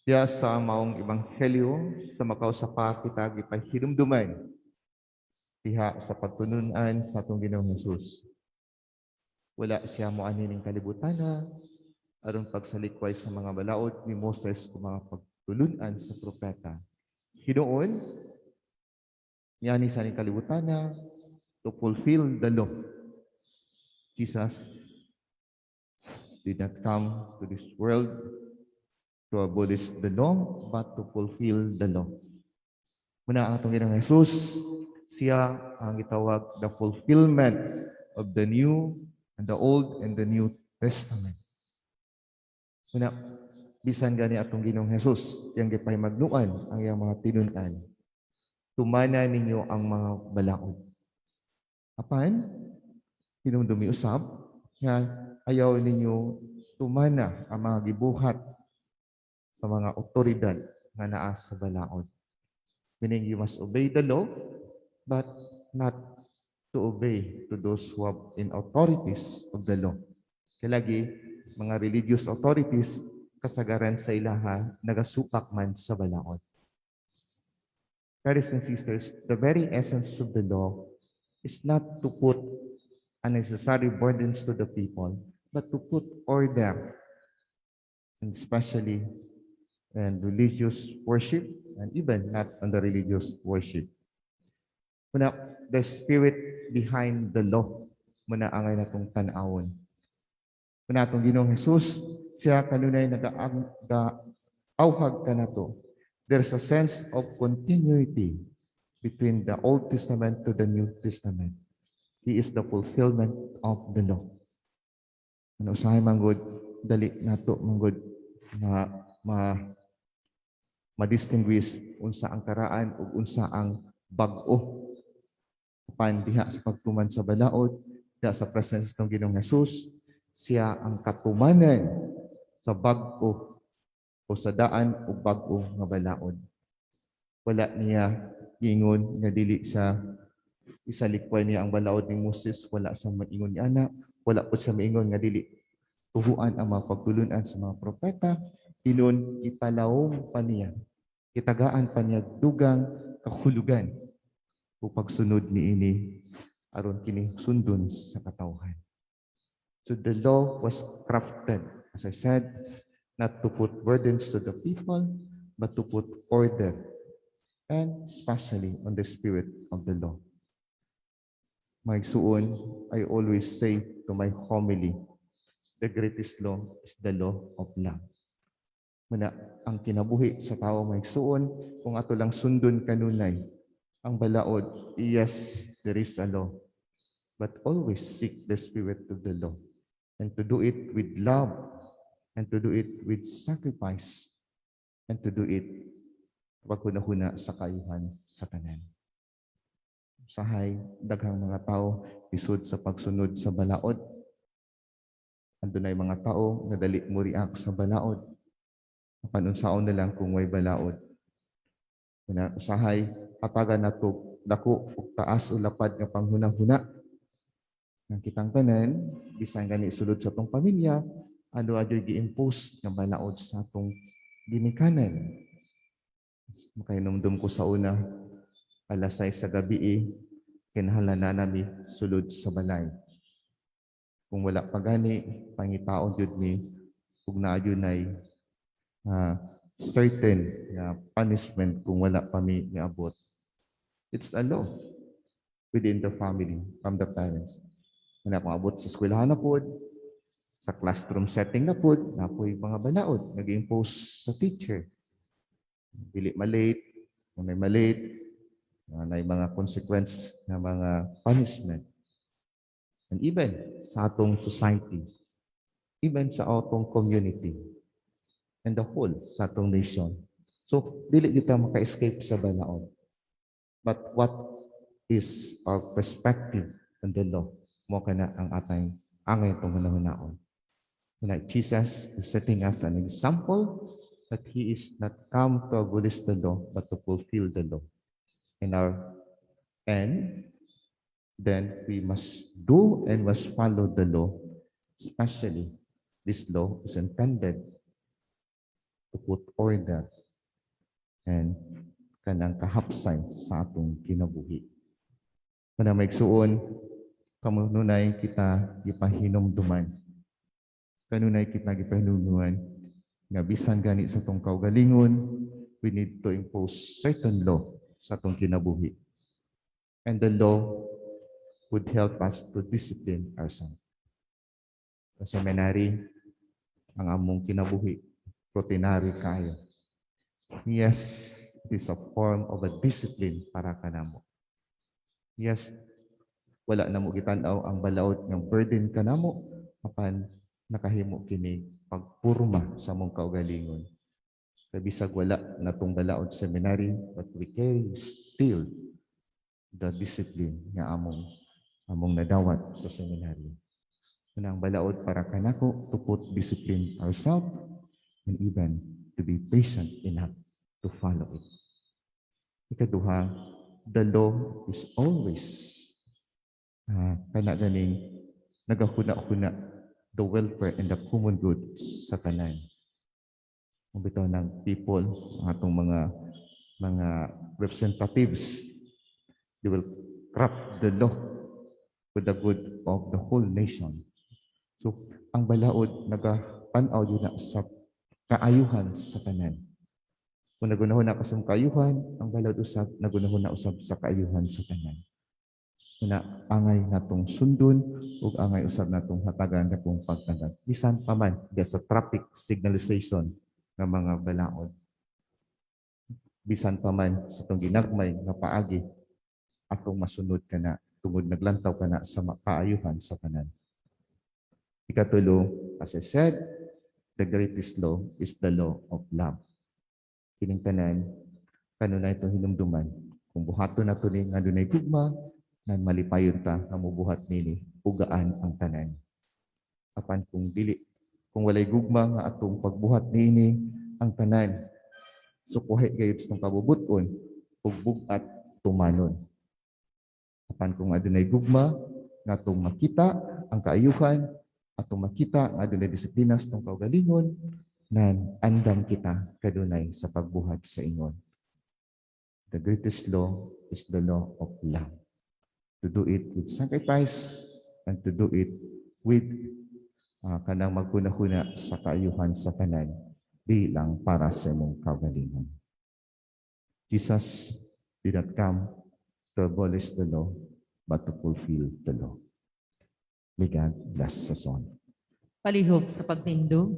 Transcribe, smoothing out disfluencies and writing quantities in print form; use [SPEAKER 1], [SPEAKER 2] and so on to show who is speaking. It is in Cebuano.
[SPEAKER 1] Diya sa maong ebanghelyo, sa makausa pa kita gipahinumduman diha sa pagtulunan sa atong Ginoong Hesus. Wala siya moanhi ning kalibutana aron pagsalikway sa mga balaod ni Moses o mga pagtulunan sa propeta. Hinuon, niani sa ning kalibutana to fulfill the law. Jesus did not come to this world to abolish the law, but to fulfill the law. Muna ang atong Ginoong Jesus, siya ang gitawag the fulfillment of the new and the Old and the New Testament. Muna, bisan gani atong Ginoong Jesus, iyang gipahimagnuan ang iyang mga tinun-an. "Tumana ninyo ang mga balaod." Apan, hinumdumi usab nga ayaw ninyo tumana ang mga gibuhat sa mga otoridad nga naa sa balaod. Meaning you must obey the law, but not to obey to those who have in authorities of the law. Kaya lagi, mga religious authorities, kasagaran sa ilaha, nagasupak man sa balaod. Brothers and sisters, the very essence of the law is not to put unnecessary burdens to the people, but to put order, and especially in religious worship, and even not on the religious worship. Muna, the spirit behind the law, muna angay natong tan-awon. Muna atong Ginoong Jesus, siya kanunay nag-auhag kanato. There's a sense of continuity between the Old Testament to the New Testament. He is the fulfillment of the law. Ano, usahay manggod, dali nato manggod na ma ma-distinguish unsa ang karaan ug unsa ang bag-o. Apan diha sa pagtuman sa balaod, diha sa presence ng Ginoong Jesus, siya ang katumanan sa bag-o o sa daan o bag-o nga balaod. Wala niya giingon nga dili sa isalikway niya ang balaod ni Moses, wala sa maingon ni ana, wala po siya maingon nga dili tuhuan ang mga pagtulunan sa mga propeta, hinuon ipalawom pa niya, itagaan pa niya dugang kahulugan o pagsunod niini aron kini sundon sa katawhan. So the law was crafted, as I said, not to put burdens to the people, but to put order, and especially on the spirit of the law. Mga igsuon, I always say to my homily, the greatest law is the law of love. Muna, ang kinabuhi sa tao, mga igsuon, kung ato lang sundon kanunay, ang balaod, yes, there is a law, but always seek the spirit of the law and to do it with love and to do it with sacrifice and to do it paghuna-huna sa kayuhan sa tanan. Usahay, daghang mga tao lisod sa pagsunod sa balaod. Andunay mga tao nga dali mo react sa balaod. Apan unsaon na lang kung way balaod? Una, usahay, hatagan nato dako ug taas o lapad nga panghuna-huna. Nang kitang tanan, bisan gani sulod sa atong pamilya, ano adyo'y gi-impose nga balaod sa atong ginikanan. Makahinumdum ko sa una, alas 6 sa gabi eh, kinahanglan na nami sulod sa balay. Kung wala pa gani, pangitaon jud mi ug naa nay certain nga punishment kung wala pa mi niabot. It's a law within the family from the parents. Wala kung abot sa eskwelahan na pod, sa classroom setting na pod, naa poy mga balaod, nag-impose sa teacher. Dili malate, kung may malate, may mga consequence na mga punishment. And even sa atong society, even sa atong community, and the whole sa atong nation. So, dili kita maka-escape sa balaod. But what is our perspective on the law? Mao kana ang atay angay atong hunahunaon. Like Jesus is setting us an example that he is not come to abolish the law, but to fulfill the law. In our end, then we must do and must follow the law, especially this law is intended to put order and kanang kahapsay sa atong kinabuhi. Mga igsuon, kanunay kita gipahinumduman. Kanunay kita gipahinumduman nga bisan gani sa atong kaugalingon, we need to impose certain law sa atong kinabuhi. And the law would help us to discipline ourselves. Sa seminary, ang among kinabuhi, routinary kaayo. Yes, it is a form of a discipline para kanamo. Yes, wala namo gitan-aw ang balaod ng burden kanamo apan nakahimo kini pagpurma sa among kaugalingon. Kay bisag wala natong balaod seminary, but we carry still the discipline nga among nadawat sa seminary. Ang balaod para kanako to put discipline ourselves and even to be patient enough to follow it. Ikaduha, the law is always kana ganing nagahuna-huna the welfare and the common good sa tanan. Kung bitaw ng people, ang atong mga representatives, they will craft the law for the good of the whole nation. So, ang balaod nagatan-aw gyud na sa kaayuhan sa tanan. Kung nagunahon na ka sa kaayuhan, ang balaod usab nagunahon na usab sa kaayuhan sa tanan. Una, angay natong sundon ug angay usab natong hatagan dakong pagtanggap. Bisan pa man diya sa traffic signalization nga mga balaod. Bisan pa man sa atong ginagmay nga paagi atong masunod kana tungod naglantaw kana sa kaayuhan sa tanan. Ikatulo, as I said, the greatest law is the law of love. Kining tanan, kanunay itong hinumduman. Kung buhaton nato ni nga dunay gugma, nan malipayon ta nga mubuhat nini, ugaan ang tanan. Apan kung dili, kung walay gugma nga atong pagbuhat niini, ang tanan sukuhi gayud sa atong kabubut-on ug bug-at tumanon. Apan kung adunay gugma nga atong makita ang kaayuhan, atong makita nga adunay disiplina sa atong kaugalingon, nan andam kita kadunay sa pagbuhat sa ingon. The greatest law is the law of love. To do it with sacrifice and to do it with kanang maghuna-huna sa kaayuhan sa tanan, di lang para sa imong kaugalingon. Jesus did not come to abolish the law, but to fulfill the law. May God bless us all.
[SPEAKER 2] Palihog sa pagtindog.